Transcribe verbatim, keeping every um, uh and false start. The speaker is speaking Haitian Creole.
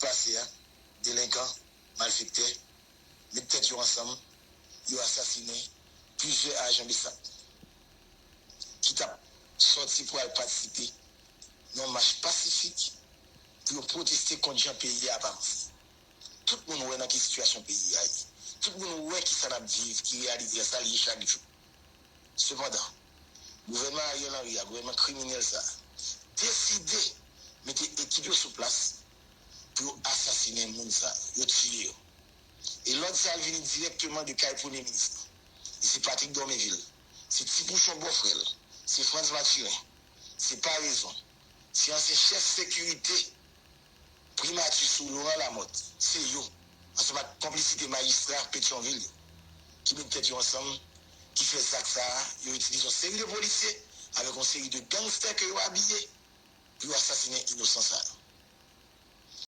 pase a, delenkan, malfektè, met tèt yo ansanm, yo asasinen plizyè ajan BSAP ki t ap sòti pou al patisipe nan yon mach pasifik pou yo pwoteste kont jan peyi a ap avanse. Tout moun wè nan ki sitiyasyon peyi a ye. Tout moun wè kisa n ap viv, ki reyalite a, sa l ye chak jou. Sepandan, gouvènman Ariel Henry a, gouvènman kriminèl sa a, deside mete ekip yo sou plas pou yo asasinen moun sa a, yo tiye yo. E lòd sa a vini dirèkteman de kay premye minis la. E se Patrick Dormeville, se Ti Pouchon bòfrè l, se Frantz Mathurin, se Paraison, se ansyen chèf sekirite primati sou Laurent Lamothe, se yo, ansanm ak konplisite majistra Petyonvil yo, ki met tèt yo ansanm, ki fè zak sa a, yo itilize yon seri de polisye avèk yon seri de gangstè ke yo abiye pou yo asasinen inosan sa yo.